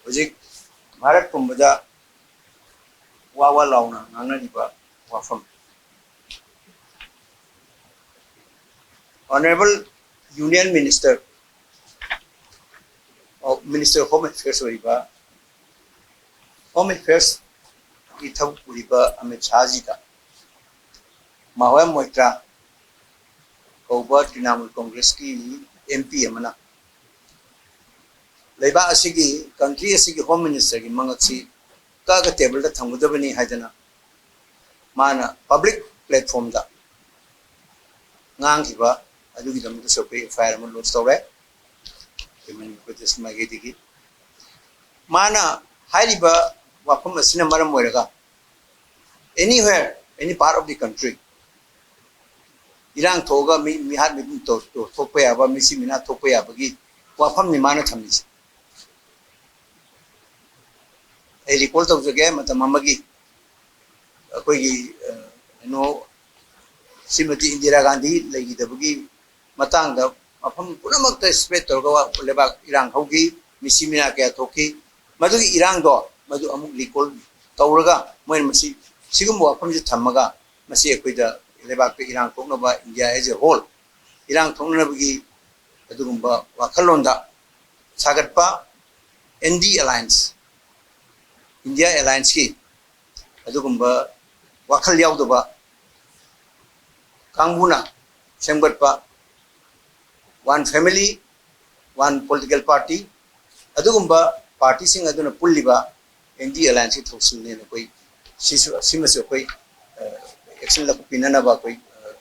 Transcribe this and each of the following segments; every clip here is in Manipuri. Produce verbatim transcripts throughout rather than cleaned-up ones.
ꯍꯧꯖꯤꯛ ꯚꯥꯔꯠ ꯄꯨꯝꯕꯗ ꯋꯥ ꯋꯥ ꯂꯥꯎꯅ ꯉꯥꯡꯅꯔꯤꯕ ꯋꯥꯐꯝ, Honourable Union Minister, Minister of Home Affairs ꯑꯣꯏꯔꯤꯕ, Home Affairs ꯊꯕꯛ ꯄꯨꯔꯤꯕ ꯑꯃꯤꯠ ꯁꯥꯍꯖꯤꯗ ꯃꯍꯣꯌꯥ ꯃꯣꯏꯇ꯭ꯔꯥ ꯀꯧꯕ ꯇ꯭ꯔꯤꯅꯥꯃꯨꯜ ꯀꯣꯡꯒ꯭ꯔꯦꯁꯀꯤ M P ꯑꯃꯅ ꯂꯩꯕꯥꯛ ꯑꯁꯤꯒꯤ, country ꯑꯁꯤꯒꯤ Home Minister ꯒꯤ ꯃꯉꯛꯁꯤ ꯀꯛꯑꯒ table ꯗ ꯊꯝꯒꯗꯕꯅꯤ ꯍꯥꯏꯗꯅ ꯃꯥꯅ public platform ꯗ ꯉꯥꯡꯈꯤꯕ ꯑꯗꯨꯒꯤꯗꯃꯛꯇꯁꯨ ꯑꯩꯈꯣꯏ F I R ꯑꯃ lodge ꯇꯧꯔꯦ꯫ Human Rights ꯃꯥꯏꯀꯩꯗꯒꯤ ꯃꯥꯅ ꯍꯥꯏꯔꯤꯕ ꯋꯥꯐꯝ ꯑꯁꯤꯅ ꯃꯔꯝ ꯑꯣꯏꯔꯒ anywhere, any part of the country, ꯏꯔꯥꯡ ꯊꯣꯛꯑꯒ ꯃꯤ ꯃꯤꯍꯥꯠ ꯃꯤꯄꯨꯟ ꯇꯧ-, ꯇꯧ-, ꯊꯣꯛꯄ ꯌꯥꯕ, ꯃꯤꯁꯤ ꯃꯤꯅꯥ ꯊꯣꯛꯄ ꯌꯥꯕꯒꯤ ꯋꯥꯐꯝꯅꯤ ꯃꯥꯅ ꯊꯝꯃꯤꯁꯦ꯫ ꯑꯩ recall ꯇꯧꯖꯒꯦ, ꯃꯇꯝ ꯑꯃꯒꯤ ꯑꯩꯈꯣꯏꯒꯤ, ꯑ, ꯀꯩꯅꯣ, ꯁ꯭ꯔꯤꯃꯇꯤ ꯏꯟꯗꯤꯔꯥ ꯒꯥꯟꯙꯤ ꯂꯩꯈꯤꯗꯕꯒꯤ ꯃꯇꯥꯡꯗ ꯃꯐꯝ ꯄꯨꯝꯅꯃꯛꯇ spread ꯇꯧꯔꯒ ꯂꯩꯕꯥꯛ ꯏꯔꯥꯡ ꯍꯧꯈꯤ, ꯃꯤꯁꯤ ꯃꯤꯅꯥ ꯀꯌꯥ ꯊꯣꯛꯈꯤ꯫ ꯃꯗꯨꯒꯤ ꯏꯔꯥꯡꯗꯣ ꯃꯗꯨ ꯑꯃꯨꯛ recall ꯇꯧꯔꯒ ꯃꯣꯏꯅ ꯃꯁꯤ, ꯁꯤꯒꯨꯝꯕ ꯋꯥꯐꯝꯁꯤ ꯊꯝꯃꯒ ꯃꯁꯤ ꯑꯩꯈꯣꯏꯗ ꯂꯩꯕꯥꯛꯇ ꯏꯔꯥꯡ ꯊꯣꯛꯅꯕ, India as a whole ꯏꯔꯥꯡ ꯊꯣꯛꯅꯅꯕꯒꯤ ꯑꯗꯨꯒꯨꯝꯕ ꯋꯥꯈꯜꯂꯣꯟꯗ ꯁꯥꯒꯠꯄ N D Alliance, India Alliance ꯀꯤ ꯑꯗꯨꯒꯨꯝꯕ ꯋꯥꯈꯜ ꯌꯥꯎꯗꯕ ꯀꯥꯡꯕꯨꯅ ꯁꯦꯝꯒꯠꯄ one family, one political party, ꯑꯗꯨꯒꯨꯝꯕ party ꯁꯤꯡ ꯑꯗꯨꯅ ꯄꯨꯜꯂꯤꯕ N D Alliance ꯀꯤ ꯊꯧꯁꯤꯜꯅꯦꯅ ꯑꯩꯈꯣꯏ ꯁꯤꯁꯨ, ꯁꯤꯃꯁꯨ ꯑꯩꯈꯣꯏ, ꯑ, action ꯂꯧꯈꯠꯄꯤꯅꯅꯕ ꯑꯩꯈꯣꯏ, ꯑ,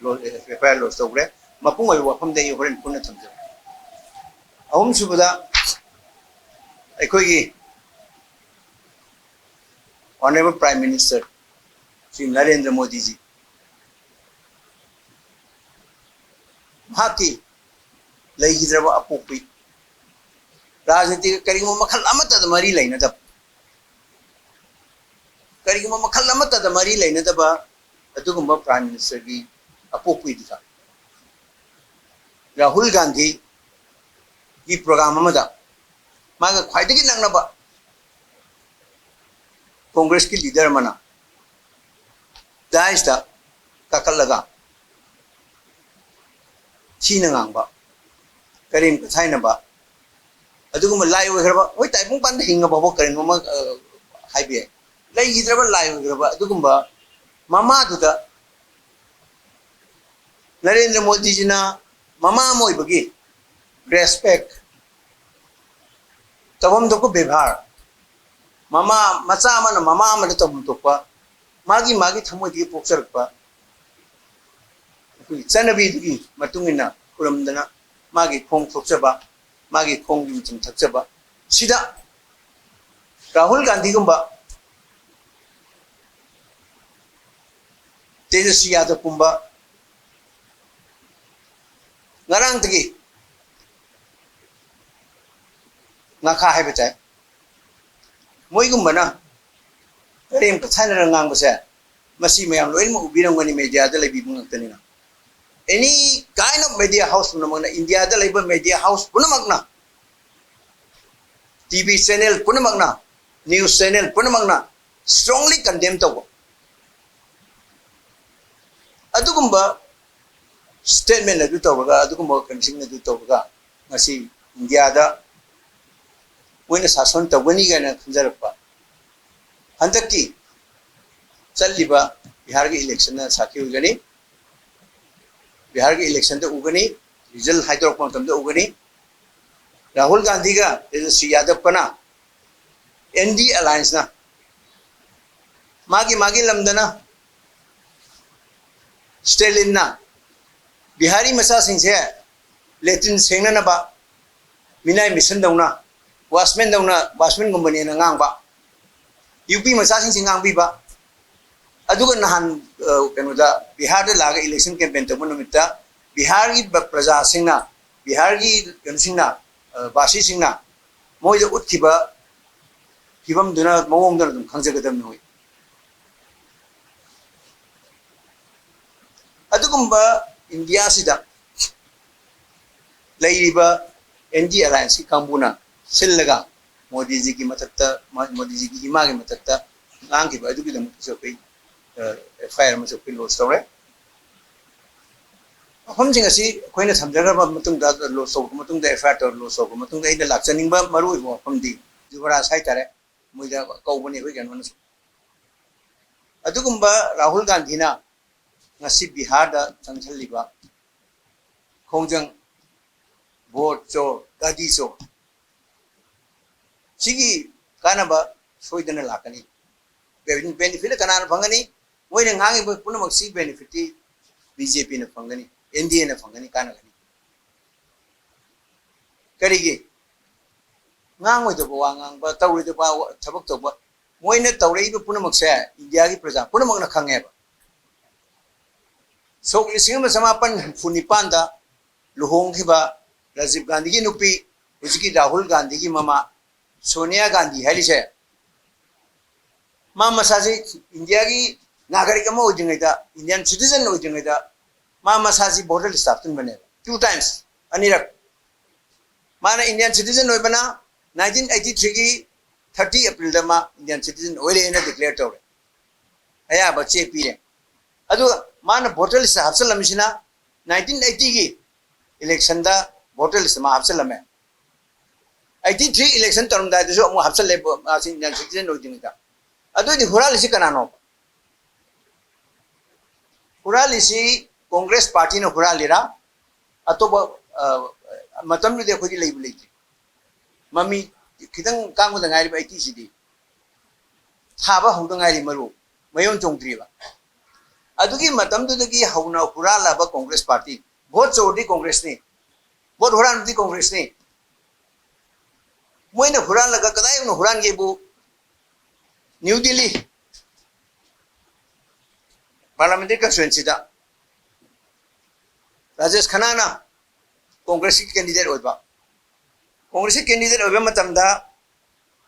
ꯂꯣ-, F I R lodge ꯇꯧꯈ꯭ꯔꯦ꯫ ꯃꯄꯨꯡ ꯑꯣꯏꯕ ꯋꯥꯐꯝꯗ ꯑꯩ ꯍꯣꯔꯦꯟ ꯄꯨꯟꯅ ꯊꯝꯖꯔꯛꯀꯦ꯫ ꯑꯍꯨꯝꯁꯨꯕꯗ, ꯑꯩꯈꯣꯏꯒꯤ Honourable Prime Minister Shri Narendra ꯃꯣꯗꯤꯖꯤ, ꯃꯍꯥꯛꯀꯤ ꯂꯩꯈꯤꯗ꯭ꯔꯕ ꯑꯄꯣꯛꯄꯤ, ꯔꯥꯖꯅꯤꯇꯤꯒ ꯀꯔꯤꯒꯨꯝꯕ ꯃꯈꯜ ꯑꯃꯠꯇꯗ ꯃꯔꯤ ꯂꯩꯅꯗꯕ, ꯀꯔꯤꯒꯨꯝꯕ ꯃꯈꯜ ꯑꯃꯠꯇꯗ ꯃꯔꯤ ꯂꯩꯅꯗꯕ ꯑꯗꯨꯒꯨꯝꯕ Prime Minister ꯒꯤ ꯑꯄꯣꯛꯄꯤꯗꯨꯗ ꯔꯥꯍꯨꯜ ꯒꯥꯟꯙꯤꯒꯤ program ꯑꯃꯗ ꯃꯥꯒ ꯈ꯭ꯋꯥꯏꯗꯒꯤ ꯅꯛꯅꯕ ꯀꯣꯡꯒ꯭ꯔꯦꯁꯀꯤ ꯂꯤꯗꯔ ꯑꯃꯅ ꯗꯥꯏꯁꯇ ꯀꯥꯈꯠꯂꯒ ꯊꯤꯅ ꯉꯥꯡꯕ, ꯀꯔꯦꯝ ꯀꯊꯥꯏꯅꯕ, ꯑꯗꯨꯒꯨꯝꯕ ꯂꯥꯏ ꯑꯣꯏꯈ꯭ꯔꯕ, ꯍꯣꯏ, ꯇꯥꯏꯕꯪ ꯄꯥꯟꯗ ꯍꯤꯡꯉ ꯐꯥꯎꯕ ꯀꯔꯦꯝ ꯑꯃ, ꯑ, ꯍꯥꯏꯕ ꯌꯥꯏ꯫ ꯂꯩꯈꯤꯗ꯭ꯔꯕ ꯂꯥꯏ ꯑꯣꯏꯈ꯭ꯔꯕ ꯑꯗꯨꯒꯨꯝꯕ ꯃꯃꯥꯗꯨꯗ ꯅꯔꯦꯟꯗ꯭ꯔ ꯃꯣꯗꯤꯖꯤꯅ ꯃꯃꯥ ꯑꯃ ꯑꯣꯏꯕꯒꯤ ꯔꯦꯁꯄꯦꯛ, ꯇꯧꯐꯝ ꯊꯣꯛꯄ ꯕꯦꯕꯥꯔ, ꯃꯃꯥ, ꯃꯆꯥ ꯑꯃꯅ ꯃꯃꯥ ꯑꯃꯗ ꯇꯧꯐꯝ ꯊꯣꯛꯄ, ꯃꯥꯒꯤ, ꯃꯥꯒꯤ ꯊꯃꯣꯏꯗꯒꯤ ꯄꯣꯛꯆꯔꯛꯄ ꯑꯩꯈꯣꯏꯒꯤ ꯆꯠꯅꯕꯤꯗꯨꯒꯤ ꯃꯇꯨꯡ ꯏꯟꯅ ꯈꯨꯔꯨꯝꯗꯅ ꯃꯥꯒꯤ ꯈꯣꯡ ꯊꯣꯛꯆꯕ, ꯃꯥꯒꯤ ꯈꯣꯡꯒꯤ ꯃꯆꯨꯝ ꯊꯛꯆꯕ, ꯁꯤꯗ ꯔꯥꯍꯨꯜ ꯒꯥꯟꯙꯤꯒꯨꯝꯕ, ꯇꯦꯖꯁ꯭ꯔꯤ ꯌꯥꯗꯕꯀꯨꯝꯕ ꯉꯔꯥꯡꯗꯒꯤ ꯉꯥꯈꯥ ꯍꯥꯏꯕ ꯇꯥꯏ, ꯃꯣꯏꯒꯨꯝꯕꯅ ꯀꯔꯦꯝ ꯀꯊꯥꯅꯔ ꯉꯥꯡꯕꯁꯦ, ꯃꯁꯤ ꯃꯌꯥꯝ ꯂꯣꯏꯅꯃꯛ ꯎꯕꯤꯔꯝꯒꯅꯤ, ꯃꯦꯗꯤꯌꯥꯗ ꯂꯩꯕꯤꯕ ꯉꯥꯛꯇꯅꯤꯅ꯫ Any kind of media house ꯄꯨꯝꯅꯃꯛꯅ, ꯏꯟꯗꯤꯌꯥꯗ ꯂꯩꯕ ꯃꯦꯗꯤꯌꯥ ꯍꯥꯎꯁ ꯄꯨꯝꯅꯃꯛꯅ, ꯇꯤ ꯚꯤ ꯆꯦꯅꯦꯜ ꯄꯨꯝꯅꯃꯛꯅ, ꯅ꯭ꯌꯨꯁ ꯆꯦꯅꯦꯜ ꯄꯨꯝꯅꯃꯛꯅ strongly condemn ꯇꯧꯕ, ꯑꯗꯨꯒꯨꯝꯕ ꯁ꯭ꯇꯦꯠꯃꯦꯟ ꯑꯗꯨ ꯇꯧꯔꯒ, ꯑꯗꯨꯒꯨꯝꯕ ꯀꯩꯅꯣꯁꯤꯡ ꯑꯗꯨ ꯇꯧꯔꯒ, ꯉꯁꯤ ꯏꯟꯗꯤꯌꯥꯗ ꯃꯣꯏꯅ ꯁꯥꯁꯣꯟ ꯇꯧꯒꯅꯤ ꯀꯥꯏꯅ ꯈꯟꯖꯔꯛꯄ꯫ ꯍꯟꯗꯛꯀꯤ ꯆꯠꯂꯤꯕ ꯕꯤꯍꯥꯔꯒꯤ ꯏꯂꯦꯛꯁꯟꯅ ꯁꯥꯈꯤ ꯑꯣꯏꯒꯅꯤ꯫ ꯕꯤꯍꯥꯔꯒꯤ ꯏꯂꯦꯛꯁꯟꯗ ꯎꯒꯅꯤ, ꯔꯤꯖꯜ ꯍꯥꯏꯗꯣꯔꯛꯄ ꯃꯇꯝꯗ ꯎꯒꯅꯤ꯫ ꯔꯥꯍꯨꯜ ꯒꯥꯟꯙꯤꯒ ꯇꯦꯖꯁ꯭ꯔꯤ ꯌꯥꯗꯕꯅ, ꯑꯦꯟ ꯗꯤ ꯑꯦꯂꯥꯌꯟꯁꯅ, ꯃꯥꯒꯤ ꯃꯥꯒꯤ ꯂꯝꯗꯅ ꯁ꯭ꯇꯦꯂꯤꯟꯅ ꯕꯤꯍꯥꯔꯤ ꯃꯆꯥꯁꯤꯡꯁꯦ ꯂꯦꯇ꯭ꯔꯤꯟ ꯁꯦꯡꯅꯅꯕ ꯃꯤꯅꯥꯏ ꯃꯤꯁꯟꯗꯧꯅ, ꯋꯥꯁꯃꯦꯟꯗꯧꯅ, ꯋꯥꯁꯃꯦꯟꯒꯨꯝꯕꯅꯦꯅ ꯉꯥꯡꯕ, ꯌꯨ ꯄꯤ ꯃꯆꯥꯁꯤꯡꯁꯤ ꯉꯥꯡꯕꯤꯕ꯫ ꯑꯗꯨꯒ ꯅꯍꯥꯟ, ꯑ, ꯀꯩꯅꯣꯗ, ꯕꯤꯍꯥꯔꯗ ꯂꯥꯛꯑꯒ ꯏꯂꯦꯛꯁꯟ ꯀꯦꯝꯄꯦꯟ ꯇꯧꯕ ꯅꯨꯃꯤꯠꯇ ꯕꯤꯍꯥꯔꯒꯤ ꯕ-, ꯄ꯭ꯔꯖꯥꯁꯤꯡꯅ, ꯕꯤꯍꯥꯔꯒꯤ ꯀꯩꯅꯣꯁꯤꯡꯅ, ꯑ, ꯕꯥꯁꯤꯁꯤꯡꯅ ꯃꯣꯏꯗ ꯎꯠꯈꯤꯕ ꯐꯤꯕꯝꯗꯨꯅ, ꯃꯑꯣꯡꯗꯨꯅ ꯑꯗꯨꯝ ꯈꯪꯖꯒꯗꯕꯅꯤ ꯍꯣꯏ꯫ ꯑꯗꯨꯒꯨꯝꯕ ꯏꯟꯗꯤꯌꯥꯁꯤꯗ ꯂꯩꯔꯤꯕ ꯑꯦꯟ ꯗꯤ ꯑꯦꯂꯥꯌꯟꯁꯀꯤ ꯀꯥꯡꯕꯨꯅ ꯁꯤꯜꯂꯒ ꯃꯣꯗꯤꯖꯤꯒꯤ ꯃꯊꯛꯇ, ꯃ-, ꯃꯣꯗꯤꯖꯤꯒꯤ ꯏꯃꯥꯒꯤ ꯃꯊꯛꯇ ꯉꯥꯡꯈꯤꯕ ꯑꯗꯨꯒꯤꯗꯃꯛꯇꯁꯨ ꯑꯩꯈꯣꯏ, ꯑ, ꯑꯦꯐ ꯑꯥꯏ ꯑꯥꯔ ꯑꯃꯁꯨ ꯑꯩꯈꯣꯏ ꯂꯣꯟꯁ ꯇꯧꯔꯦ꯫ ꯋꯥꯐꯝꯁꯤꯡ ꯑꯁꯤ ꯑꯩꯈꯣꯏꯅ ꯊꯝꯖꯈ꯭ꯔꯕ ꯃꯇꯨꯡꯗ, ꯂꯣꯟꯁ ꯇꯧꯔꯕ ꯃꯇꯨꯡꯗ, ꯑꯦꯐ ꯑꯥꯏ ꯑꯥꯔ ꯇꯧꯔ ꯂꯣꯟꯁ ꯇꯧꯔꯕ ꯃꯇꯨꯡꯗ, ꯑꯩꯅ ꯂꯥꯛꯆꯅꯤꯡꯕ ꯃꯔꯨꯑꯣꯏꯕ ꯋꯥꯐꯝꯗꯤ ꯌꯨꯕꯔꯥꯖ ꯍꯥꯏꯇꯥꯔꯦ, ꯃꯣꯏꯗ ꯀꯧꯕꯅꯤ ꯑꯩꯈꯣꯏ ꯀꯩꯅꯣꯅꯁꯨ꯫ ꯑꯗꯨꯒꯨꯝꯕ ꯔꯥꯍꯨꯜ ꯒꯥꯟꯙꯤꯅ ꯉꯁꯤ ꯕꯤꯍꯥꯔꯗ ꯆꯪꯁꯤꯜꯂꯤꯕ ꯈꯣꯡꯖꯪ, ꯚꯣꯠ ꯆꯣꯔ, ꯒꯥꯗꯤ ꯆꯣꯔ, ꯁꯤꯒꯤ ꯀꯥꯟꯅꯕ ꯁꯣꯏꯗꯅ ꯂꯥꯛꯀꯅꯤ꯫ ꯕꯦꯅꯤꯐꯤꯠ ꯀꯅꯥꯅ ꯐꯪꯒꯅꯤ? ꯃꯣꯏꯅ ꯉꯥꯡꯉꯤꯕ ꯄꯨꯝꯅꯃꯛꯁꯤ ꯕꯦꯅꯤꯐꯤꯠꯇꯤ ꯕꯤ ꯖꯦ ꯄꯤꯅ ꯐꯪꯒꯅꯤ, ꯑꯦꯟ ꯗꯤ ꯑꯦꯅ ꯐꯪꯒꯅꯤ, ꯀꯥꯟꯅꯒꯅꯤ꯫ ꯀꯔꯤꯒꯤ? ꯉꯥꯡꯉꯣꯏꯗꯕ ꯋꯥ ꯉꯥꯡꯕ, ꯇꯧꯔꯣꯏꯗꯕ ꯋꯥ-, ꯊꯕꯛ ꯇꯧꯕ꯫ ꯃꯣꯏꯅ ꯇꯧꯔꯛꯏꯕ ꯄꯨꯝꯅꯃꯛꯁꯦ ꯏꯟꯗꯤꯌꯥꯒꯤ ꯄ꯭ꯔꯖꯥ ꯄꯨꯝꯅꯃꯛꯅ ꯈꯪꯉꯦꯕ꯫ ꯁꯣꯛ ꯂꯤꯁꯤꯡ ꯑꯃ ꯆꯃꯥꯄꯟ ꯍꯨꯝꯐꯨ ꯅꯤꯄꯥꯟꯗ ꯂꯨꯍꯣꯡꯈꯤꯕ ꯔꯥꯖꯤꯕ ꯒꯥꯟꯙꯤꯒꯤ ꯅꯨꯄꯤ, ꯍꯧꯖꯤꯛꯀꯤ ꯔꯥꯍꯨꯜ ꯒꯥꯟꯙꯤꯒꯤ ꯃꯃꯥ ꯁꯣꯅꯤꯌꯥ ꯒꯥꯟꯙꯤ ꯍꯥꯏꯔꯤꯁꯦ, ꯃꯥ ꯃꯁꯥꯁꯤ ꯏꯟꯗꯤꯌꯥꯒꯤ ꯅꯥꯒꯔꯤꯛ ꯑꯃ ꯑꯣꯏꯗ꯭ꯔꯤꯉꯩꯗ, ꯏꯟꯗꯤꯌꯥꯟ ꯁꯤꯇꯤꯖꯟ ꯑꯣꯏꯗ꯭ꯔꯤꯉꯩꯗ, ꯃꯥ ꯃꯁꯥꯁꯤ ꯚꯣꯇꯔ ꯂꯤꯁꯇ ꯍꯥꯞꯆꯤꯟꯕꯅꯦꯕ, ꯇꯨ ꯇꯥꯏꯝꯁ, ꯑꯅꯤꯔꯛ꯫ ꯃꯥꯅ ꯏꯟꯗꯤꯌꯥꯟ ꯁꯤꯇꯤꯖꯟ ꯑꯣꯏꯕꯅ ꯅꯥꯏꯟꯇꯤꯟ ꯑꯩꯠꯇꯤ ꯊ꯭ꯔꯤꯒꯤ ꯊꯥꯔꯇꯤ ꯑꯦꯄ꯭ꯔꯤꯜꯗ ꯃꯥ ꯏꯟꯗꯤꯌꯥꯟ ꯁꯤꯇꯤꯖꯟ ꯑꯣꯏꯔꯦꯅ ꯗꯤꯀ꯭ꯂꯦꯌꯔ ꯇꯧꯔꯦ, ꯑꯌꯥꯕ ꯆꯦ ꯄꯤꯔꯦ꯫ ꯑꯗꯨꯒ ꯃꯥꯅ ꯚꯣꯇꯔ ꯂꯤꯁꯇ ꯍꯥꯞꯆꯤꯜꯂꯝꯃꯤꯁꯤꯅ ꯅꯥꯏꯟꯇꯤꯟ ꯑꯩꯠꯇꯤꯒꯤ ꯏꯂꯦꯛꯁꯟꯗ ꯚꯣꯇꯔ ꯂꯤꯁꯇ ꯃꯥ ꯍꯥꯞꯆꯤꯜꯂꯝꯃꯦ꯫ ꯑꯩꯠꯇꯤ ꯊ꯭ꯔꯤ ꯏꯂꯦꯛꯁꯟ ꯇꯧꯔꯝꯗꯥꯏꯗꯁꯨ ꯑꯃꯨꯛ ꯍꯥꯞꯆꯤꯜꯂꯦ, ꯃꯥꯁꯤ ꯏꯟꯗꯤꯌꯥꯟ ꯁꯤꯇꯤꯖꯟ ꯑꯣꯏꯗ꯭ꯔꯤꯉꯩꯗ꯫ ꯑꯗꯨꯑꯣꯏꯗꯤ ꯍꯨꯔꯥꯜꯂꯤꯁꯤ ꯀꯅꯥꯅꯣ? ꯍꯨꯔꯥꯜꯂꯤꯁꯤ ꯀꯣꯡꯒ꯭ꯔꯦꯁ ꯄꯥꯔꯇꯤꯅ ꯍꯨꯔꯥꯜꯂꯤꯔꯥ? ꯑꯇꯣꯞꯄ, ꯑ, ꯃꯇꯝꯗꯨꯗꯤ ꯑꯩꯈꯣꯏꯗꯤ ꯂꯩꯕꯨ ꯂꯩꯇ꯭ꯔꯤ꯫ ꯃꯃꯤ ꯈꯤꯇꯪ ꯀꯥꯡꯕꯗ ꯉꯥꯏꯔꯤꯕ ꯑꯩꯠꯇꯤꯁꯤꯗꯤ ꯊꯥꯕ ꯍꯧꯗ ꯉꯥꯏꯔꯤ, ꯃꯔꯨ ꯃꯌꯣꯟ ꯆꯣꯡꯗ꯭ꯔꯤꯕ꯫ ꯑꯗꯨꯒꯤ ꯃꯇꯝꯗꯨꯗꯒꯤ ꯍꯧꯅ ꯍꯨꯔꯥꯜꯂꯕ ꯀꯣꯡꯒ꯭ꯔꯦꯁ ꯄꯥꯔꯇꯤ, ꯚꯣꯠ ꯆꯣꯔꯗꯤ ꯀꯣꯡꯒ꯭ꯔꯦꯁꯅꯤ, ꯚꯣꯠ ꯍꯨꯔꯥꯟꯕꯗꯤ ꯀꯣꯡꯒ꯭ꯔꯦꯁꯅꯤ꯫ ꯃꯣꯏꯅ ꯍꯨꯔꯥꯜꯂꯒ ꯀꯗꯥꯏ ꯌꯧꯅ ꯍꯨꯔꯥꯟꯒꯦꯕꯨ, ꯅ꯭ꯌꯨ ꯗꯤꯜꯂꯤ ꯄꯥꯔꯂꯥꯃꯦꯟꯇꯔꯤ ꯀꯟꯁꯇꯤꯇ꯭ꯋꯦꯟꯁꯤꯗ ꯔꯥꯖꯦꯁ ꯈꯅꯥꯅ ꯀꯣꯡꯒ꯭ꯔꯦꯁꯀꯤ ꯀꯦꯟꯗꯤꯗꯦꯠ ꯑꯣꯏꯕ, ꯀꯣꯡꯒ꯭ꯔꯦꯁꯀꯤ ꯀꯦꯟꯗꯤꯗꯦꯠ ꯑꯣꯏꯕ ꯃꯇꯝꯗ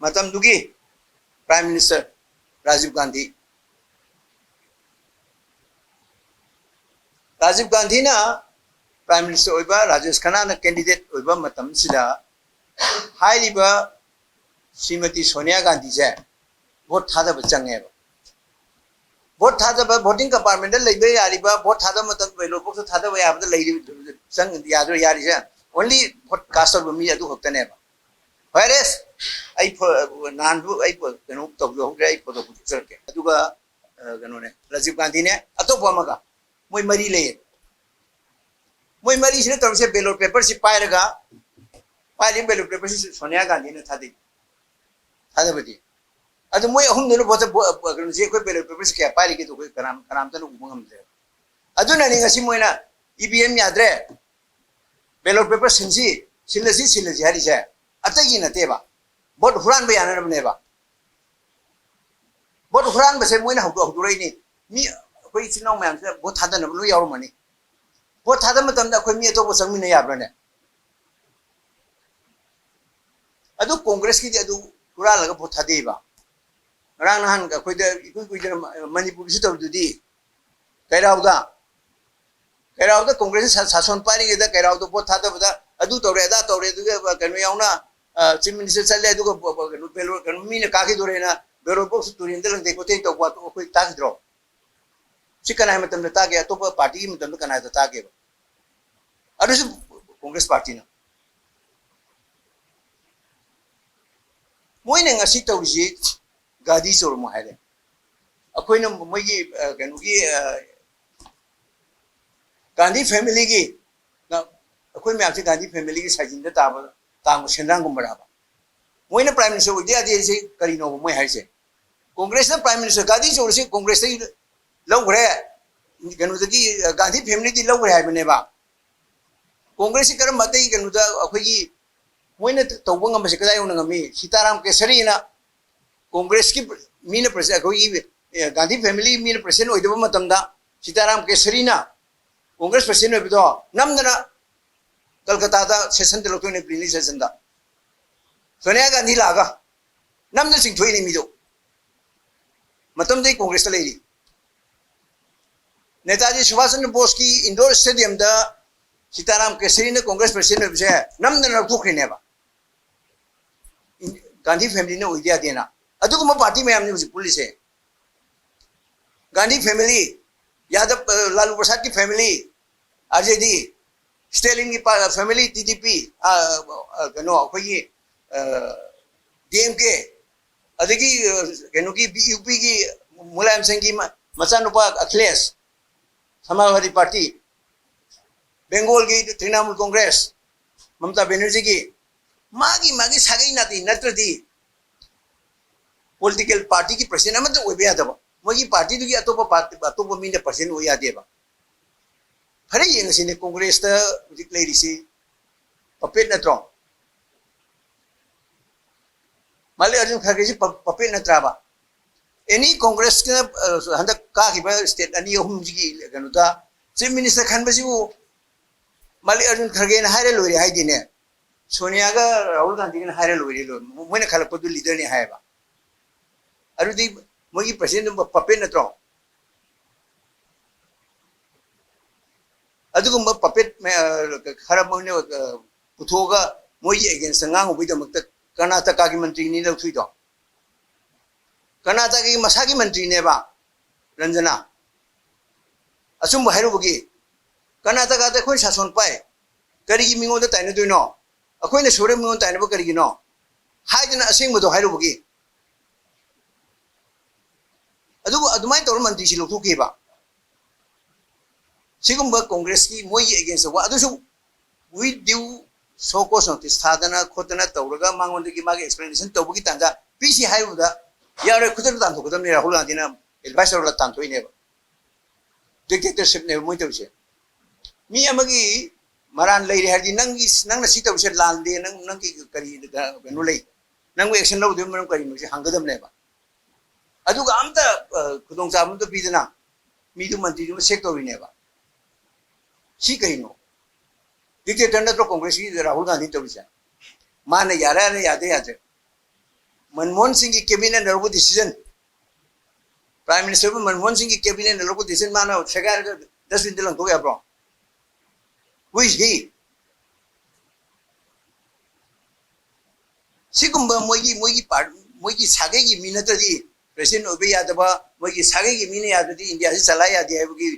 ꯃꯇꯝꯗꯨꯒꯤ ꯄ꯭ꯔꯥꯏꯝ ꯃꯤꯅꯤꯁꯇꯔ ꯔꯥꯖꯤꯕ ꯒꯥꯟꯙꯤ, ꯔꯥꯖꯤꯕ ꯒꯥꯟꯙꯤꯅ ꯄ꯭ꯔꯥꯏꯝ ꯃꯤꯅꯤꯁꯇꯔ ꯑꯣꯏꯕ, ꯔꯥꯖꯦꯁ ꯈꯅꯥꯅ ꯀꯦꯟꯗꯤꯗꯦꯠ ꯑꯣꯏꯕ ꯃꯇꯝꯁꯤꯗ ꯍꯥꯏꯔꯤꯕ ꯁ꯭ꯔꯤꯃꯇꯤ ꯁꯣꯅꯤꯌꯥ ꯒꯥꯟꯙꯤꯁꯦ ꯚꯣꯠ ꯊꯥꯗꯕ ꯆꯪꯉꯦꯕ꯫ ꯚꯣꯠ ꯊꯥꯗꯕ, ꯚꯣꯇꯤꯡ ꯀꯝꯄꯥꯔꯠꯃꯦꯟꯗ ꯂꯩꯕ ꯌꯥꯔꯤꯕ, ꯚꯣꯠ ꯊꯥꯗꯕ ꯃꯇꯝꯗ ꯕꯦꯂꯣꯠ ꯕꯣꯛꯁꯇ ꯊꯥꯗꯕ ꯌꯥꯕꯗ ꯂꯩꯔꯤ, ꯆꯪ-, ꯌꯥꯗ꯭ꯔꯣ? ꯌꯥꯔꯤꯁꯦ only ꯚꯣꯠ ꯀꯥꯁ ꯇꯧꯕ ꯃꯤ ꯑꯗꯨ ꯈꯛꯇꯅꯦꯕ꯫ ꯍꯣꯏꯔꯦꯁ, ꯑꯩ ꯐꯣ-, ꯅꯍꯥꯟꯁꯨ ꯑꯩ ꯐꯣ-, ꯀꯩꯅꯣ ꯇꯧꯖꯍꯧꯗ꯭ꯔꯦ, ꯑꯩ ꯐꯣꯇꯣ ꯄꯨꯊꯣꯛꯆꯔꯛꯀꯦ꯫ ꯑꯗꯨꯒ, ꯑ, ꯀꯩꯅꯣꯅꯦ, ꯔꯥꯖꯤꯕ ꯒꯥꯟꯙꯤꯅꯦ, ꯑꯇꯣꯞꯄ ꯑꯃꯒ, ꯃꯣꯏ ꯃꯔꯤ ꯂꯩꯌꯦ꯫ ꯃꯣꯏ ꯃꯔꯤꯁꯤꯅ ꯇꯧꯔꯤꯁꯦ, ꯕꯦꯂꯣꯠ ꯄꯦꯄꯔꯁꯤ ꯄꯥꯏꯔꯒ, ꯄꯥꯏꯔꯤꯕ ꯕꯦꯂꯣꯠ ꯄꯦꯄꯔꯁꯤ ꯁꯣꯅꯤꯌꯥ ꯒꯥꯟꯙꯤꯅ ꯊꯥꯗꯩ, ꯊꯥꯗꯕꯗꯤ꯫ ꯑꯗꯨ ꯃꯣꯏ ꯑꯍꯨꯝꯗꯨꯅ ꯚꯣꯠꯇ ꯚꯣ-, ꯀꯩꯅꯣꯁꯦ, ꯑꯩꯈꯣꯏ ꯕꯦꯂꯣꯠ ꯄꯦꯄꯔꯁꯤ ꯀꯌꯥ ꯄꯥꯏꯔꯤꯒꯦꯗꯣ ꯑꯩꯈꯣꯏ ꯀꯅꯥꯝ-, ꯀꯅꯥꯝꯇꯅ ꯎꯕ ꯉꯝꯗ꯭ꯔꯦꯕ꯫ ꯑꯗꯨꯅꯅꯤ ꯉꯁꯤ ꯃꯣꯏꯅ ꯏ ꯚꯤ ꯑꯦꯝ ꯌꯥꯗ꯭ꯔꯦ, ꯕꯦꯂꯣꯠ ꯄꯦꯄꯔ ꯁꯤꯟꯁꯤ, ꯁꯤꯜꯂꯁꯤ, ꯁꯤꯜꯂꯁꯤ ꯍꯥꯏꯔꯤꯁꯦ꯫ ꯑꯇꯩꯒꯤ ꯅꯠꯇꯦꯕ, ꯚꯣꯠ ꯍꯨꯔꯥꯟꯕ ꯌꯥꯅꯅꯕꯅꯦꯕ꯫ ꯚꯣꯠ ꯍꯨꯔꯥꯟꯕꯁꯦ ꯃꯣꯏꯅ ꯍꯧꯗꯣꯛ-, ꯍꯧꯗꯣꯔꯛꯏꯅꯤ꯫ ꯃꯤ, ꯑꯩꯈꯣꯏ ꯏꯆꯤꯟ ꯏꯅꯥꯎ ꯃꯌꯥꯝꯁꯤꯗ ꯚꯣꯠ ꯊꯥꯗꯅꯕ ꯂꯣꯏ ꯌꯥꯎꯔꯝꯃꯅꯤ꯫ ꯚꯣꯠ ꯊꯥꯗꯕ ꯃꯇꯝꯗ ꯑꯩꯈꯣꯏ ꯃꯤ ꯑꯇꯣꯞꯄ ꯆꯪꯃꯤꯟꯅ ꯌꯥꯕ꯭ꯔꯥꯅꯦ? ꯑꯗꯨ ꯀꯣꯡꯒ꯭ꯔꯦꯁꯀꯤꯗꯤ ꯑꯗꯨ ꯍꯨꯔꯥꯜꯂꯒ ꯚꯣꯠ ꯊꯥꯗꯩꯕ꯫ ꯉꯔꯥꯡ ꯅꯍꯥꯟ ꯑꯩꯈꯣꯏꯗ ꯏꯀꯨꯏ ꯀꯨꯏꯗꯅ ꯃ-, ꯃꯅꯤꯄꯨꯔꯒꯤꯁꯨ ꯇꯧꯔꯤꯗꯨꯗꯤ, ꯀꯩꯔꯥꯎꯗ, ꯀꯩꯔꯥꯎꯗ ꯀꯣꯡꯒ꯭ꯔꯦꯁꯅ ꯁꯥ-, ꯁꯥꯁꯣꯟ ꯄꯥꯏꯔꯤꯉꯩꯗ ꯀꯩꯔꯥꯎꯗ ꯚꯣꯠ ꯊꯥꯗꯕꯗ ꯑꯗꯨ ꯇꯧꯔꯦ, ꯑꯗꯥ ꯇꯧꯔꯦ, ꯑꯗꯨꯒ ꯀꯩꯅꯣ ꯌꯥꯎꯅ, ꯑ, Chief Minister ꯆꯠꯂꯦ, ꯑꯗꯨꯒ ꯕ-, ꯕ-, ꯀꯩꯅꯣ, ꯕꯦꯂꯣꯠ, ꯀꯩꯅꯣ, ꯃꯤꯅ ꯀꯥꯈꯤꯗꯣꯔꯦꯅ ꯕꯦꯂꯣꯠ ꯕꯣꯛꯁ ꯇꯨꯔꯦꯟꯗ ꯂꯪꯊꯩ ꯈꯣꯠꯊꯩ ꯇꯧꯕ ꯑꯩꯈꯣꯏ ꯇꯥꯈꯤꯗ꯭ꯔꯣ? ꯁꯤ ꯀꯅꯥꯒꯤ ꯃꯇꯝꯗ ꯇꯥꯒꯦ? ꯑꯇꯣꯞꯄ ꯄꯥꯔꯇꯤꯒꯤ ꯃꯇꯝꯗ ꯀꯅꯥꯗ ꯇꯥꯒꯦꯕ? ꯑꯗꯨꯁꯨ ꯀꯣꯡꯒ꯭ꯔꯦꯁ ꯄꯥꯔꯇꯤꯅ꯫ ꯃꯣꯏꯅ ꯉꯁꯤ ꯇꯧꯔꯤꯁꯤ ꯒꯥꯟꯙꯤ ꯆꯣꯔꯃꯨ ꯍꯥꯏꯔꯦ꯫ ꯑꯩꯈꯣꯏꯅ ꯃꯣꯏꯒꯤ, ꯑ, ꯀꯩꯅꯣꯒꯤ, ꯑ, ꯒꯥꯟꯙꯤ ꯐꯦꯃꯤꯂꯤꯒꯤ, ꯅ-, ꯑꯩꯈꯣꯏ ꯃꯌꯥꯝꯁꯦ ꯒꯥꯟꯙꯤ ꯐꯦꯃꯤꯂꯤꯒꯤ ꯁꯥꯏꯖꯤꯟꯗ ꯇꯥꯕ, ꯇꯥꯡꯕ ꯁꯦꯟꯗ꯭ꯔꯥꯡꯒꯨꯝꯕꯔꯕ? ꯃꯣꯏꯅ Prime Minister ꯑꯣꯏꯗ ꯌꯥꯗꯦ ꯍꯥꯏꯁꯦ ꯀꯔꯤꯅꯣꯕ ꯃꯣꯏ ꯍꯥꯏꯁꯦ? ꯀꯣꯡꯒ꯭ꯔꯦꯁꯅ Prime Minister, ꯒꯥꯟꯙꯤ ꯆꯣꯔꯁꯤ ꯀꯣꯡꯒ꯭ꯔꯦꯁꯇꯒꯤ ꯂꯧꯈ꯭ꯔꯦ, ꯀꯩꯅꯣꯗꯒꯤ, ꯒꯥꯟꯙꯤ ꯐꯦꯃꯤꯂꯤꯗꯤ ꯂꯧꯈ꯭ꯔꯦ ꯍꯥꯏꯕꯅꯦꯕ꯫ ꯀꯣꯡꯒ꯭ꯔꯦꯁꯁꯤ ꯀꯔꯝꯕ ꯑꯇꯩ ꯀꯩꯅꯣꯗ ꯑꯩꯈꯣꯏꯒꯤ ꯃꯣꯏꯅ ꯇꯧꯕ ꯉꯝꯕꯁꯦ ꯀꯗꯥꯏ ꯌꯧꯅ ꯉꯝꯃꯤ? ꯁꯤꯇꯥꯔꯥꯝ ꯀꯦꯁꯔꯤꯅ ꯀꯣꯡꯒ꯭ꯔꯦꯁꯀꯤ ꯃꯤꯅ ꯄ꯭ꯔꯁꯤ-, ꯑꯩꯈꯣꯏꯒꯤ, ꯑꯦ, ꯒꯥꯟꯙꯤ ꯐꯦꯃꯤꯂꯤ ꯃꯤꯅ ꯄ꯭ꯔꯁꯤꯗꯦꯟ ꯑꯣꯏꯗꯕ ꯃꯇꯝꯗ ꯁꯤꯇꯥꯔꯥꯝ ꯀꯦꯁꯔꯤꯅ ꯀꯣꯡꯒ꯭ꯔꯦꯁ ꯄ꯭ꯔꯁꯤꯗꯦꯟ ꯑꯣꯏꯕꯗꯣ ꯅꯝꯗꯅ ꯀꯜꯀꯇꯥꯗ ꯁꯦꯁꯟꯗ ꯂꯧꯊꯣꯛꯏꯅꯦ, ꯄ꯭ꯂꯤꯅꯔꯤ ꯁꯦꯁꯟꯗ꯫ ꯁꯣꯅꯤꯌꯥ ꯒꯥꯟꯙꯤ ꯂꯥꯛꯑꯒ ꯅꯝꯗꯅ ꯆꯤꯡꯊꯣꯛꯏꯅꯦ ꯃꯤꯗꯣ꯫ ꯃꯇꯝꯗꯩ ꯀꯣꯡꯒ꯭ꯔꯦꯁꯇ ꯂꯩꯔꯤ꯫ ꯅꯦꯇꯥꯖꯤ ꯁꯨꯚꯥꯁ ꯆꯟꯗ꯭ꯔ ꯕꯣꯁꯀꯤ ꯏꯟꯗꯣꯔ ꯁ꯭ꯇꯦꯗꯤꯌꯝꯗ ꯁꯤꯇꯥꯔꯥꯝ ꯀꯦꯁꯔꯤꯅ ꯀꯣꯡꯒ꯭ꯔꯦꯁ ꯄ꯭ꯔꯁꯤꯗꯦꯟ ꯑꯣꯏꯕꯁꯦ ꯅꯝꯗꯅ ꯂꯧꯊꯣꯛꯈ꯭ꯔꯤꯅꯦꯕ꯫ ꯒꯥꯟꯙꯤ ꯐꯦꯃꯤꯂꯤꯅ ꯑꯣꯏꯗ ꯌꯥꯗꯦꯅ꯫ ꯑꯗꯨꯒꯨꯝꯕ ꯄꯥꯔꯇꯤ ꯃꯌꯥꯝꯅꯤ ꯍꯧꯖꯤꯛ ꯄꯨꯜꯂꯤꯁꯦ꯫ ꯒꯥꯟꯙꯤ ꯐꯦꯃꯤꯂꯤ, ꯌꯥꯗꯕ, ꯑ, ꯂꯥꯂꯨ ꯄ꯭ꯔꯁꯥꯗꯀꯤ ꯐꯦꯃꯤꯂꯤ, ꯑꯥꯔ ꯖꯦ ꯗꯤ, ꯁ꯭ꯇꯦꯂꯤꯟꯒꯤ ꯄꯥ-, ꯐꯦꯃꯤꯂꯤ, ꯇꯤ ꯗꯤ ꯄꯤ, ꯑ, ꯑ, ꯀꯩꯅꯣ, ꯑꯩꯈꯣꯏꯒꯤ, ꯑ, ꯗꯤ ꯑꯦꯝ ꯀꯦ, ꯑꯗꯒꯤ, ꯑ, ꯀꯩꯅꯣꯒꯤ, ꯕꯤ ꯌꯨ ꯄꯤꯒꯤ ꯃꯨꯂꯥꯌꯝ ꯁꯤꯡꯒꯤ ꯃ-, ꯃꯆꯥꯅꯨꯄꯥ ꯑꯈꯤꯂꯦꯁ, ꯁꯃꯥꯖꯋꯥꯗꯤ ꯄꯥꯔꯇꯤ, ꯕꯦꯡꯒꯣꯜꯒꯤ ꯇ꯭ꯔꯤꯅꯥꯃꯨꯜ ꯀꯣꯡꯒ꯭ꯔꯦꯁ, ꯃꯃꯇꯥ ꯕꯦꯅꯔꯖꯤꯒꯤ, ꯃꯥꯒꯤ, ꯃꯥꯒꯤ ꯁꯥꯒꯩ ꯅꯥꯇꯩ ꯅꯠꯇ꯭ꯔꯗꯤ ꯄꯣꯂꯤꯇꯤꯀꯦꯜ ꯄꯥꯔꯇꯤꯒꯤ ꯄ꯭ꯔꯁꯤꯗꯦꯟ ꯑꯃꯠꯇ ꯑꯣꯏꯕ ꯌꯥꯗꯕ, ꯃꯣꯏꯒꯤ ꯄꯥꯔꯇꯤꯗꯨꯒꯤ ꯑꯇꯣꯞꯄ ꯄꯥꯔꯇꯤ, ꯑꯇꯣꯞꯄ ꯃꯤꯅ ꯄ꯭ꯔꯁꯤꯗꯦꯟ ꯑꯣꯏ ꯌꯥꯗꯦꯕ꯫ ꯐꯔꯦ, ꯌꯦꯡꯉꯁꯤꯅꯦ, ꯀꯣꯡꯒ꯭ꯔꯦꯁꯇ ꯍꯧꯖꯤꯛ ꯂꯩꯔꯤꯁꯤ ꯄꯄꯦꯠ ꯅꯠꯇ꯭ꯔꯣ? ꯃꯥꯜꯂꯤ ꯑꯔꯖꯨꯟ ꯈꯔꯒꯦꯁꯤ ꯄ-, ꯄꯄꯦꯠ ꯅꯠꯇ꯭ꯔꯥꯕ? ꯑꯦꯅꯤ ꯀꯣꯡꯒ꯭ꯔꯦꯁꯀꯤꯅ, ꯑ, ꯍꯟꯗꯛ ꯀꯥꯈꯤꯕ ꯁ꯭ꯇꯦꯠ ꯑꯅꯤ ꯑꯍꯨꯝꯁꯤꯒꯤ ꯀꯩꯅꯣꯗ ꯆꯤꯐ ꯃꯤꯅꯤꯁꯇꯔ ꯈꯟꯕꯁꯤꯕꯨ ꯃꯥꯜꯂꯤ ꯑꯔꯖꯨꯟ ꯈꯔꯒꯦꯅ ꯍꯥꯏꯔ ꯂꯣꯏꯔꯦ ꯍꯥꯏꯗꯤꯅꯦ, ꯁꯣꯅꯤꯌꯥꯒ ꯔꯥꯍꯨꯜ ꯒꯥꯟꯙꯤꯒꯅ ꯍꯥꯏꯔ ꯂꯣꯏꯔꯦ, ꯂꯣꯏꯔꯦ, ꯃꯣꯏꯅ ꯈꯜꯂꯛꯄꯗꯨ ꯂꯤꯗꯔꯅꯤ ꯍꯥꯏꯌꯦꯕ꯫ ꯑꯗꯨꯗꯤ ꯃꯣꯏꯒꯤ ꯄ꯭ꯔꯁꯤꯗꯦꯟꯗꯨ ꯄꯄꯦꯠ ꯅꯠꯇ꯭ꯔꯣ? ꯑꯗꯨꯒꯨꯝꯕ ꯄꯄꯦꯠ ꯃꯌꯥ-, ꯈꯔ ꯃꯣꯏꯅ, ꯑ, ꯄꯨꯊꯣꯛꯑꯒ ꯃꯣꯏꯒꯤ ꯑꯦꯒꯦꯟꯁꯇ ꯉꯥꯡꯉꯨꯕꯒꯤꯗꯃꯛꯇ ꯀꯔꯅꯥꯇꯀꯥꯒꯤ ꯃꯟꯇ꯭ꯔꯤꯅꯤ ꯂꯧꯊꯣꯛꯏꯗꯣ꯫ ꯀꯔꯅꯥꯇꯀꯥꯒꯤ ꯃꯁꯥꯒꯤ ꯃꯟꯇ꯭ꯔꯤꯅꯦꯕ ꯔꯟꯖꯅꯥ꯫ ꯑꯆꯨꯝꯕ ꯍꯥꯏꯔꯨꯕꯒꯤ, ꯀꯔꯅꯥꯇꯀꯥꯗ ꯑꯩꯈꯣꯏ ꯁꯥꯁꯣꯟ ꯄꯥꯏ, ꯀꯔꯤꯒꯤ ꯃꯤꯉꯣꯟꯗ ꯇꯥꯏꯅꯗꯣꯏꯅꯣ? ꯑꯩꯈꯣꯏꯅ ꯁꯣꯏꯔ ꯃꯤꯉꯣꯟꯗ ꯇꯥꯏꯅꯕ ꯀꯔꯤꯒꯤꯅꯣ? ꯍꯥꯏꯗꯅ ꯑꯁꯦꯡꯕꯗꯣ ꯍꯥꯏꯔꯨꯕꯒꯤ꯫ ꯑꯗꯨꯕꯨ ꯑꯗꯨꯃꯥꯏꯅ ꯇꯧꯔ ꯃꯟꯇ꯭ꯔꯤꯁꯤ ꯂꯧꯊꯣꯛꯈꯤꯕ꯫ ꯁꯤꯒꯨꯝꯕ ꯀꯣꯡꯒ꯭ꯔꯦꯁꯀꯤ ꯃꯣꯏꯒꯤ ꯑꯦꯒꯦꯟꯁꯇ ꯋꯥ, ꯑꯗꯨꯁꯨ with due show cause notice ꯊꯥꯗꯅ ꯈꯣꯠꯇꯅ ꯇꯧꯔꯒ ꯃꯉꯣꯟꯗꯒꯤ ꯃꯥꯒꯤ ꯑꯦꯛꯁꯄ꯭ꯂꯦꯅꯦꯁꯟ ꯇꯧꯕꯒꯤ ꯇꯥꯟꯖꯥ ꯄꯤꯁꯤ ꯍꯥꯏꯔꯨꯕꯗ ꯌꯥꯔꯣꯏ, ꯈꯨꯗꯛꯇ ꯇꯥꯟꯊꯣꯛꯀꯗꯕꯅꯤ꯫ ꯔꯥꯍꯨꯜ ꯒꯥꯟꯙꯤꯅ ꯑꯦꯗꯚꯥꯏꯁ ꯇꯧꯔꯒ ꯇꯥꯟꯊꯣꯛꯏꯅꯦꯕ꯫ ꯗꯤꯛꯇꯦꯇꯔꯁꯤꯞꯅꯦꯕ ꯃꯣꯏ ꯇꯧꯔꯤꯁꯦ꯫ ꯃꯤ ꯑꯃꯒꯤ ꯃꯔꯥꯟ ꯂꯩꯔꯦ ꯍꯥꯏꯔꯗꯤ ꯅꯪꯒꯤ, ꯅꯪꯅ ꯁꯤ ꯇꯧꯔꯤꯁꯦ ꯂꯥꯟꯗꯦ, ꯅꯪ, ꯅꯪꯒꯤ ꯀꯔꯤ ꯀꯩꯅꯣ ꯂꯩ, ꯅꯪꯕꯨ ꯑꯦꯛꯁꯟ ꯂꯧꯗꯣꯏ ꯃꯔꯝ ꯀꯔꯤꯅꯣ ꯁꯤ ꯍꯪꯒꯗꯕꯅꯦꯕ꯫ ꯑꯗꯨꯒ ꯑꯝꯇ, ꯑ, ꯈꯨꯗꯣꯡꯆꯥꯕ ꯑꯝꯇ ꯄꯤꯗꯅ ꯃꯤꯗꯨ ꯃꯟꯇ꯭ꯔꯤꯗꯨ ꯁꯦꯛ ꯇꯧꯔꯤꯅꯦꯕ꯫ ꯁꯤ ꯀꯩꯅꯣ? ꯗꯤꯛꯇꯦꯇꯔ ꯅꯠꯇ꯭ꯔꯣ ꯀꯣꯡꯒ꯭ꯔꯦꯁꯀꯤ ꯔꯥꯍꯨꯜ ꯒꯥꯟꯙꯤ ꯇꯧꯔꯤꯁꯦ? ꯃꯥꯅ ꯌꯥꯔꯦ ꯍꯥꯏꯔꯦ, ꯌꯥꯗꯦ ꯌꯥꯗ꯭ꯔꯦ꯫ ꯃꯟꯃꯣꯍꯟ ꯁꯤꯡꯒꯤ ꯀꯦꯕꯤꯅꯦꯠꯅ ꯂꯧꯕ ꯗꯤꯁꯤꯖꯟ, ꯄ꯭ꯔꯥꯏꯝ ꯃꯤꯅꯤꯁꯇꯔꯕꯨ ꯃꯟꯃꯣꯍꯟ ꯁꯤꯡꯒꯤ ꯀꯦꯕꯤꯅꯦꯠꯅ ꯂꯧꯕ ꯗꯤꯁꯤꯖꯟ ꯃꯥꯅ ꯁꯦꯒꯥꯏꯔꯒ ꯗꯁꯕꯤꯟꯗ ꯂꯪꯊꯣꯛ ꯌꯥꯕ꯭ꯔꯣ? Who is he? ꯁꯤꯒꯨꯝꯕ ꯃꯣꯏꯒꯤ, ꯃꯣꯏꯒꯤ ꯄꯥꯔ-, ꯃꯣꯏꯒꯤ ꯁꯥꯒꯩꯒꯤ ꯃꯤ ꯅꯠꯇ꯭ꯔꯗꯤ ꯄ꯭ꯔꯦꯁꯤꯗꯦꯟ ꯑꯣꯏꯕ ꯌꯥꯗꯕ, ꯃꯣꯏꯒꯤ ꯁꯥꯒꯩꯒꯤ ꯃꯤꯅ ꯌꯥꯗ꯭ꯔꯗꯤ ꯏꯟꯗꯤꯌꯥꯁꯤ ꯆꯂꯥꯏ ꯌꯥꯗꯦ ꯍꯥꯏꯕꯒꯤ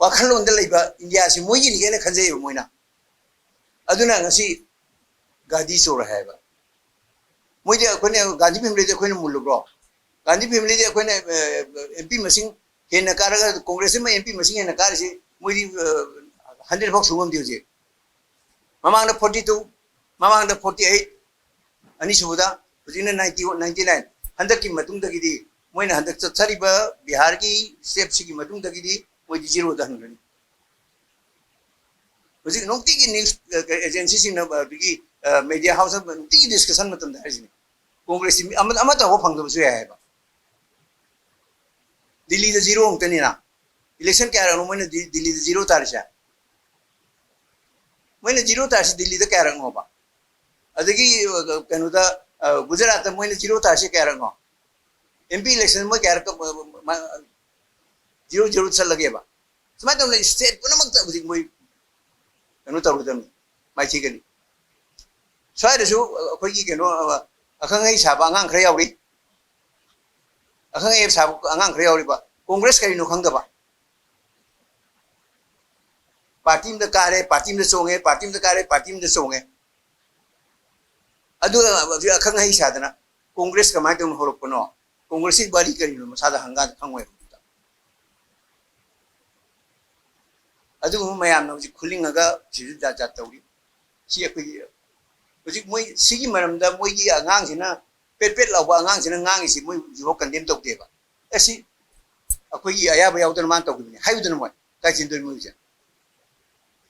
ꯋꯥꯈꯜꯂꯣꯟꯗ ꯂꯩꯕ ꯏꯟꯗꯤꯌꯥꯁꯤ ꯃꯣꯏꯒꯤꯅꯤ ꯀꯥꯏꯅ ꯈꯟꯖꯩꯌꯦꯕ ꯃꯣꯏꯅ꯫ ꯑꯗꯨꯅ ꯉꯁꯤ ꯒꯥꯟꯙꯤ ꯆꯣꯔ ꯍꯥꯏꯕ꯫ ꯃꯣꯏꯗꯤ ꯑꯩꯈꯣꯏꯅ ꯒꯥꯟꯙꯤ ꯐꯦꯃꯤꯂꯤꯗꯤ ꯑꯩꯈꯣꯏꯅ ꯃꯨꯜꯂꯨꯕ꯭ꯔꯣ? ꯒꯥꯟꯙꯤ ꯐꯦꯃꯤꯂꯤꯗꯤ ꯑꯩꯈꯣꯏꯅ, ꯑ, ꯑꯦꯝ ꯄꯤ ꯃꯁꯤꯡ ꯍꯦꯟꯅ ꯀꯥꯔꯒ, ꯀꯣꯡꯒ꯭ꯔꯦꯁ ꯑꯃ ꯑꯦꯝ ꯄꯤ ꯃꯁꯤꯡ ꯍꯦꯟꯅ ꯀꯥꯔꯤꯁꯤ ꯃꯣꯏꯗꯤ, ꯑ, ꯍꯟꯗ꯭ꯔꯦꯠ ꯐꯥꯎ ꯁꯨ ꯉꯝꯗꯦ ꯍꯧꯖꯤꯛ꯫ ꯃꯃꯥꯡꯗ ꯐꯣꯔꯇꯤ ꯇꯨ, ꯃꯃꯥꯡꯗ ꯐꯣꯔꯇꯤ ꯑꯩꯠ, ꯑꯅꯤꯁꯨꯕꯗ, ꯍꯧꯖꯤꯛꯅ ꯅꯥꯏꯟꯇꯤ ꯋꯥꯟ, ꯅꯥꯏꯟꯇꯤ ꯅꯥꯏꯟ꯫ ꯍꯟꯗꯛꯀꯤ ꯃꯇꯨꯡꯗꯒꯤꯗꯤ, ꯃꯣꯏꯅ ꯍꯟꯗꯛ ꯆꯠꯊꯔꯤꯕ ꯕꯤꯍꯥꯔꯒꯤ ꯁ꯭ꯇꯦꯞꯁꯤꯒꯤ ꯃꯇꯨꯡꯗꯒꯤꯗꯤ ꯃꯣꯏꯗꯤ ꯖꯤꯔꯣꯗ ꯍꯟꯈ꯭ꯔꯅꯤ꯫ ꯍꯧꯖꯤꯛ ꯅꯨꯡꯇꯤꯒꯤ ꯅ꯭ꯌꯨꯁ, ꯑ, ꯑꯦꯖꯦꯟꯁꯤꯁꯤꯡꯅ, ꯑ, ꯑꯗꯒꯤ, ꯑ, ꯃꯦꯗꯤꯌꯥ ꯍꯥꯎꯁ ꯅꯨꯡꯇꯤꯒꯤ ꯗꯤꯁꯀꯁꯟ ꯃꯇꯝꯗ ꯍꯥꯏꯔꯤꯁꯤꯅꯤ, ꯀꯣꯡꯒ꯭ꯔꯦꯁꯁꯤ ꯃꯤ ꯑꯃ, ꯑꯃꯠꯇ ꯍꯧꯕ ꯐꯪꯗꯕꯁꯨ ꯌꯥꯏ ꯍꯥꯏꯕ꯫ ꯗꯤꯜꯂꯤꯗ ꯖꯤꯔꯣ ꯉꯥꯛꯇꯅꯤꯅ꯫ ꯏꯂꯦꯛꯁꯟ ꯀꯌꯥꯔꯛꯅꯣ ꯃꯣꯏꯅ ꯗꯤ-, ꯗꯤꯜꯂꯤꯗ ꯖꯤꯔꯣ ꯇꯥꯔꯤꯁꯦ? ꯃꯣꯏꯅ ꯖꯤꯔꯣ ꯇꯥꯔꯤꯁꯤ ꯗꯤꯜꯂꯤꯗ ꯀꯌꯥꯔꯛꯅꯣꯕ? ꯑꯗꯒꯤ, ꯑ, ꯀꯩꯅꯣꯗ, ꯑ, ꯒꯨꯖꯔꯥꯠꯇ ꯃꯣꯏꯅ ꯖꯤꯔꯣ ꯇꯥꯔꯤꯁꯤ ꯀꯌꯥꯔꯛꯅꯣ? ꯑꯦꯝ ꯄꯤ ꯏꯂꯦꯛꯁꯟ ꯃꯣꯏ ꯀꯌꯥꯔꯛ, ꯑ, ꯃ-, ꯖꯤꯔꯣ ꯖꯤꯔꯣ ꯆꯠꯂꯒꯦꯕ? ꯁꯨꯃꯥꯏꯅ ꯇꯧꯗꯅ ꯁ꯭ꯇꯦꯠ ꯄꯨꯝꯅꯃꯛꯇ ꯍꯧꯖꯤꯛ ꯃꯣꯏ ꯀꯩꯅꯣ ꯇꯧꯔꯨꯗꯕꯅꯤ, ꯃꯥꯏꯊꯤꯒꯅꯤ꯫ ꯁ꯭ꯋꯥꯏꯗꯁꯨ ꯑꯩꯈꯣꯏꯒꯤ ꯀꯩꯅꯣ, ꯑꯈꯪ ꯑꯍꯩ ꯁꯥꯕ ꯑꯉꯥꯡ ꯈꯔ ꯌꯥꯎꯔꯤ, ꯑꯈꯪ ꯑꯍꯩ ꯁꯥꯕ ꯑꯉꯥꯡ ꯈꯔ ꯌꯥꯎꯔꯤꯕ, ꯀꯣꯡꯒ꯭ꯔꯦꯁ ꯀꯔꯤꯅꯣ ꯈꯪꯗꯕ꯫ ꯄꯥꯔꯇꯤ ꯑꯃꯗ ꯀꯥꯔꯦ, ꯄꯥꯔꯇꯤ ꯑꯃꯗ ꯆꯣꯡꯉꯦ, ꯄꯥꯔꯇꯤ ꯑꯃꯗ ꯀꯥꯔꯦ, ꯄꯥꯔꯇꯤ ꯑꯃꯗ ꯆꯣꯡꯉꯦ꯫ ꯑꯗꯨꯒ ꯍꯧꯖꯤꯛ ꯑꯈꯪ ꯑꯍꯩ ꯁꯥꯗꯅ ꯀꯣꯡꯒ꯭ꯔꯦꯁ ꯀꯃꯥꯏꯅ ꯇꯧꯅ ꯍꯧꯔꯛꯄꯅꯣ, ꯀꯣꯡꯒ꯭ꯔꯦꯁꯀꯤ ꯋꯥꯔꯤ ꯀꯔꯤꯅꯣ ꯃꯁꯥꯗ ꯍꯪꯒꯥꯗ ꯈꯪꯉꯣꯏ꯫ ꯑꯗꯨꯒꯨꯝꯕ ꯃꯌꯥꯝꯅ ꯍꯧꯖꯤꯛ ꯈꯨꯜꯂꯤꯡꯉꯒ ꯁꯤꯁꯨ ꯖꯥꯠ ꯖꯥꯠ ꯇꯧꯔꯤ꯫ ꯁꯤ ꯑꯩꯈꯣꯏꯒꯤ ꯍꯧꯖꯤꯛ ꯃꯣꯏ ꯁꯤꯒꯤ ꯃꯔꯝꯗ ꯃꯣꯏꯒꯤ ꯑꯉꯥꯡꯁꯤꯅ, ꯄꯦꯠ ꯄꯦꯠ ꯂꯥꯎꯕ ꯑꯉꯥꯡꯁꯤꯅ ꯉꯥꯡꯉꯤꯁꯤ ꯃꯣꯏ ꯍꯧꯖꯤꯛꯐꯥꯎ ꯀꯟꯗꯦꯝ ꯇꯧꯗꯦꯕ꯫ ꯑꯦ, ꯁꯤ ꯑꯩꯈꯣꯏꯒꯤ ꯑꯌꯥꯕ ꯌꯥꯎꯗꯅ ꯃꯥꯅ ꯇꯧꯈꯤꯕꯅꯤ ꯍꯥꯏꯌꯨꯗꯅ ꯃꯣꯏ꯫ ꯀꯥꯏ ꯆꯦꯟꯗꯣꯏꯅꯣ ꯃꯣꯏꯁꯦ?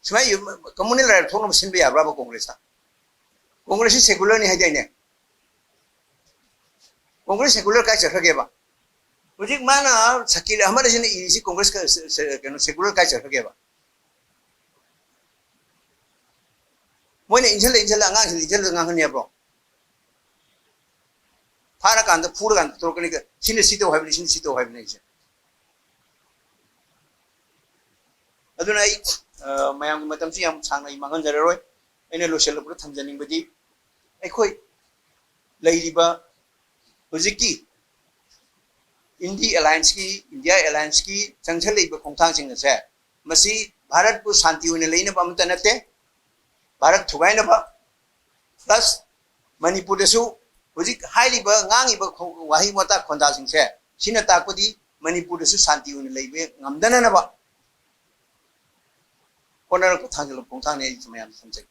ꯁꯨꯃꯥꯏꯅ ꯀꯝꯃꯨꯅꯦꯜ ꯔꯥꯏꯠ ꯊꯣꯛꯅꯕ ꯁꯤꯟꯕ ꯌꯥꯕ꯭ꯔꯕ ꯀꯣꯡꯒ꯭ꯔꯦꯁꯇ? ꯀꯣꯡꯒ꯭ꯔꯦꯁꯁꯤ ꯁꯦꯀꯨꯂꯔꯅꯤ ꯍꯥꯏꯗꯥꯏꯅꯦ? ꯀꯣꯡꯒ꯭ꯔꯦꯁ ꯁꯦꯀꯨꯂꯔ ꯀꯥꯏ ꯆꯠꯈ꯭ꯔꯒꯦꯕ? ꯍꯧꯖꯤꯛ ꯃꯥꯅ ꯁꯀꯤꯜ ꯑꯍꯃꯗ ꯁꯤꯅ ꯏꯔꯤꯁꯤ ꯀꯣꯡꯒ꯭ꯔꯦꯁ ꯀ-, ꯁ-, ꯁ-, ꯀꯩꯅꯣ, ꯁꯦꯀꯨꯂꯔ ꯀꯥꯏ ꯆꯠꯈ꯭ꯔꯒꯦꯕ? ꯃꯣꯏꯅ ꯏꯟꯁꯤꯜꯂ ꯏꯟꯁꯤꯜꯂ ꯑꯉꯥꯡꯁꯤꯡꯗ ꯏꯟꯁꯤꯜꯂꯒ ꯉꯥꯡꯍꯟꯅꯤ ꯍꯥꯏꯕ꯭ꯔꯣ? ꯐꯥꯔꯀꯥꯟꯗ, ꯐꯨꯔꯀꯥꯟꯗ ꯇꯧꯔꯛꯀꯅꯤ꯫ ꯁꯤꯅ ꯁꯤ ꯇꯧ ꯍꯥꯏꯕꯅꯤ, ꯁꯤꯅ ꯁꯤ ꯇꯧ ꯍꯥꯏꯕꯅꯤ ꯑꯩꯁꯦ꯫ ꯑꯗꯨꯅ ꯑꯩ, ꯑ, ꯃꯌꯥꯝꯒꯤ ꯃꯇꯝꯁꯤ ꯌꯥꯝ ꯁꯥꯡꯅ ꯑꯩ ꯃꯥꯡꯍꯟꯖꯔꯔꯣꯏ꯫ ꯑꯩꯅ ꯂꯣꯏꯁꯤꯜꯂꯛꯄꯗ ꯊꯝꯖꯅꯤꯡꯕꯗꯤ, ꯑꯩꯈꯣꯏ ꯂꯩꯔꯤꯕ ꯍꯧꯖꯤꯛꯀꯤ ꯏꯟꯗꯤ ꯑꯦꯂꯥꯏꯟꯁꯀꯤ, ꯏꯟꯗꯤꯌꯥ ꯑꯦꯂꯥꯏꯟꯁꯀꯤ ꯆꯪꯁꯤꯜꯂꯛꯏꯕ ꯈꯣꯡꯊꯥꯡꯁꯤꯡ ꯑꯁꯦ, ꯃꯁꯤ ꯚꯥꯔꯠꯄꯨ ꯁꯥꯟꯇꯤ ꯑꯣꯏꯅ ꯂꯩꯅꯕ ꯑꯃꯠꯇ ꯅꯠꯇꯦ, ꯚꯥꯔꯠ ꯊꯨꯒꯥꯏꯅꯕ, ꯄ꯭ꯂꯁ ꯃꯅꯤꯄꯨꯔꯗꯁꯨ ꯍꯧꯖꯤꯛ ꯍꯥꯏꯔꯤꯕ, ꯉꯥꯡꯉꯤꯕ ꯈꯣ-, ꯋꯥꯍꯩ ꯋꯥꯇꯥ ꯈꯣꯟꯗꯥꯁꯤꯡꯁꯦ, ꯁꯤꯅ ꯇꯥꯛꯄꯗꯤ ꯃꯅꯤꯄꯨꯔꯗꯁꯨ ꯁꯥꯟꯇꯤ ꯑꯣꯏꯅ ꯂꯩꯕ ꯉꯝꯗꯅꯅꯕ ꯍꯣꯠꯅꯔꯛꯄ ꯊꯥꯡꯖꯤꯜꯂꯛꯄ ꯈꯣꯡꯊꯥꯡꯅꯤ꯫ ꯑꯩ ꯃꯌꯥꯝꯗ ꯊꯝꯖꯒꯦ꯫